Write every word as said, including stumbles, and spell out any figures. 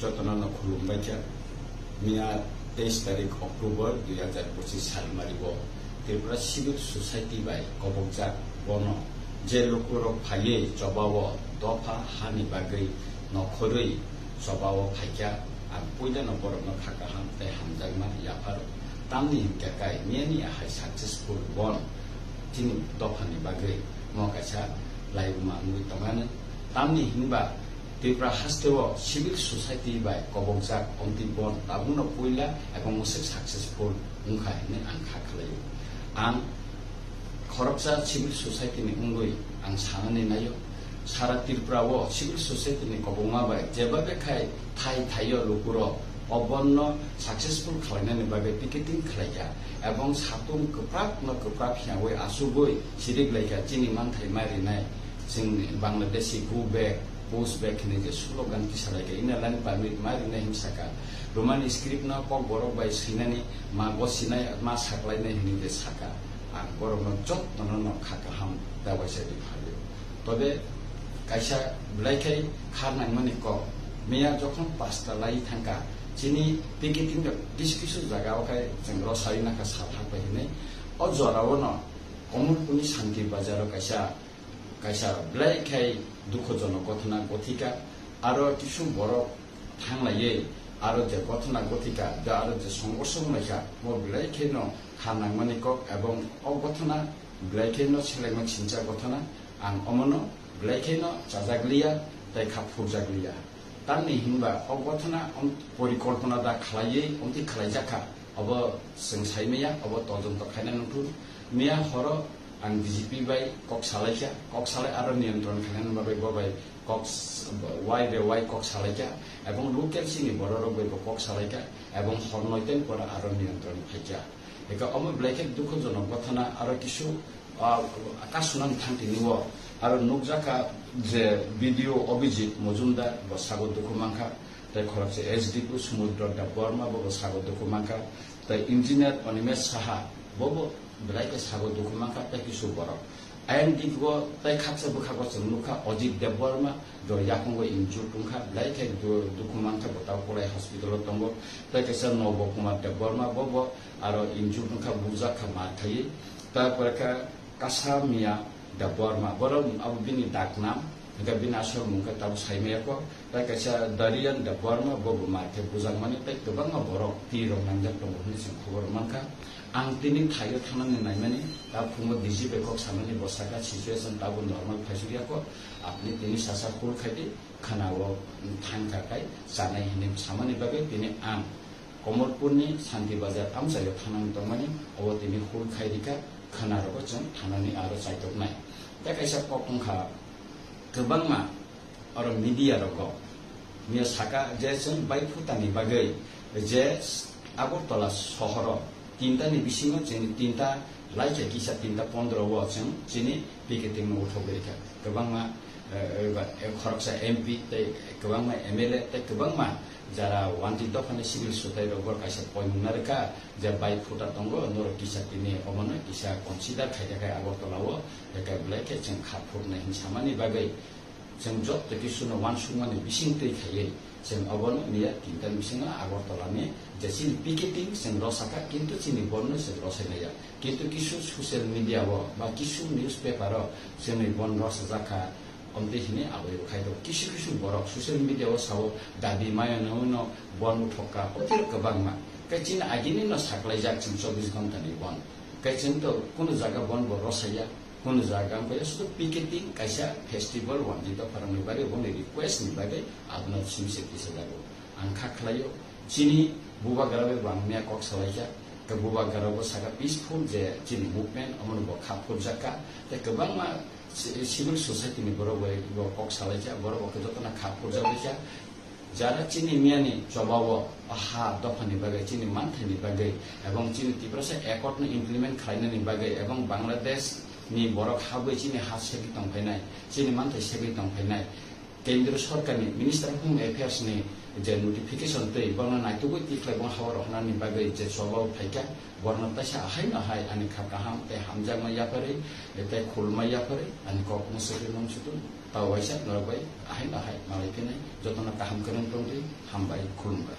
Jotono no khulumbai kha. Miya teis tarik October dui hajar pochis salmari o Tripura Civil Society bai kobokjak bono je lukurok phaiwi chobao dopha hani bagwi nokhorwi chobao phaikha. Ang puilano borokno kha kaham tei hamjakma yapharo. Tamni hinkhe kai miyani ahai successful bon chini dophani bagwi mo kaisa laibuma wngwi tongmani. Tamni hinba Tripura hasteo civil society bai kobokjak omtwi bon tabukno puila ebong mwswk successful wngkha hinwi ang kha khlaio. Ang khoroksa civil society ni wngwi ang sanani naio, sara Tripura o civil society ni kobokma bai jeba bekhai thai thaio lukurok o bonno successful khlainani bagwi picketing khlaikha ebong satung kwprak no kwprak hiyawi asugwi sirik laikha chini manthai ma rinai. Chwng Bangladeshi go back, push back hinwi je slogan tisalaikha, Inner Line Permit ma rinai hinwi saka. Roman script no Kokborok bai swinani ma gosinai ma saklainai hinwi je saka. Ang borokno jotono no kha kaham da waisa ri phalio. Tobe kaisa belai khai kha nangmani kok. Miya jokhon pasta lai thangkha, chini picketing rok kisu kisu jaga o khai chwng rw sawi nakha sal hakbai hinwi. O jora o no Komolpurni Santi Bazar o kaisa kaisa belai khai dukhojonok gothona gothika, aro kisu borok thanglaiwi aro je gothona gothika, je aro je songorso wnglaikha, mo belai kheno kha nangmani kok, ebong o gothona belai kheno selengma sincha gothona. Ang omono belai kheno chajakliya tei kha phurjakliya. Tamni hinba o gothona om-, porikolpona da khlaiwi omtwi khlaijakha, obo chwng saimaya, obo todonto khaina nangkuk. Miya horo ang D G P bai kok salaikha, kok salai aro niyantron khainani bagwi bo bai kok s-, wai be wai kok salaikha, ebong local chini bororok bai bo kok salaikha, ebong hor noitani pore aro niyantron phaikha. Eka omo belai khe dukhojonok gothona aro kisu, ah, kasunani thangtini o aro nukjakha je B D O Abhijit Mojumdar bo sago dukhu mankha, tei khoroksa S D P Sumudro Debbarma bo bo sago dukhu mankha, tei engineer Animesh Saha bo bo belai khe sago dukhu mankha tei kisu borok. Ayang diko tei khaksa bwkhago chwng nukha Ajit Debbarma, do yakungo injured wngkha, belai khe du-, dukhu mankha bo tei Kolai hospital o tongo. Tei kaisa Nobo Kumar Debbarma bo bo aro injured wngkha, bujak kha mar khaiwi. Tarpore khe Kasa Miya Debbarma, borok abo bini daknam, hwnkhe bini aswk mung khe tabuk saimaya kho. Tei kaisa Darian Debbarma bo bo mar khe bujakmani tei kwbangma borok twi rok nangjak tongo hwnwi chwng khobor mankha. Ang tini thaio thangnani naimani, ta phungo D G bai kok samani bo saka situation tabuk normal phaisukya kho, apni tini sasa hul khaidi khana o thangkha khai chanai hinwi samani bagwi tini ang Komolpurni Santi Bazar amchaio thangnani tongmani, obo tini hul khai rikha, khana rogo chwng thangnani aro chaitoknai. Tei kaisa kok wngkha kwbangma oro media rogo. Miya saka je chwng bai phutani bagwi je Agartala sohoro tinta ni bisingo chini tinta laikha kisa tinta pondro o chwng chini picketing no uthogwi rikha. Kwbangma, eh, eh, khoroksa M P tei kwbangma M L A tei kwbangma jara wanti dophani civil sotai rok bo kaisa poimung narwkha je bai phuta tongo norok kisa tini omono kisa consider khaikha khai Agartala o, eka belai khe chwng kha phurnai hinwi samani bagwi. Chwng joto kisuno uansukmani bising twi khaiwi chwng obono miya tinta bisingo Agartala ni je chini picketing chwng rosakha, kintu chini borno chwng rosai maya. Kintu kisu social media o ba kisu newspaper o chwngni bon rosajakha, omtwi hini aboni khai tongo. Kisu kisu borok social media o sao dabi maya no bon uthokka, otiro kwbangma. Khe chini agini no saklaijak chwng chobbish ghonta ni bon. Khe chwng to kunu jaga bon bo rosaya. Hwn jaga wngkha sudu picketing kaisa festival wanjwi dopharokni bagwi boni request ni bagwi abono simi se tisa jago. Ang kha khlaio chini bubagra bai bo ang miya kok salaikha. Tei bubagra bo saka peaceful je chini movement omono bo kha phurjakha. Tei kwbangma ci-, civil society ni borok bai bo kok salaikha, borok bo khe jotono kha phurjak baikha. Jara chini miyani chobao ha dophani bagwi, chini manthaini bagwi, ebong chini Tiprasa Accord no implement khlainani bagwi, ebong Bangladesh ni borok habwi chini ha segwi tongphainai, chini manthai segwi tongphainai, Kendriya Sorkarni Minister of Home Affairs ni je notification twi bono naitugwi tikhlai bong hao rohornani bagwi je chobao phaikha, borno taisa ahaino hai ani kha kaham tei hamjakma yapharwi tei khulma yapharwi ani kok mwswkwi nung sutung. Tao waisa norok bai ahai ahai malai phinai jotono kaham kwrwng tongdi, hambai, khulumkha.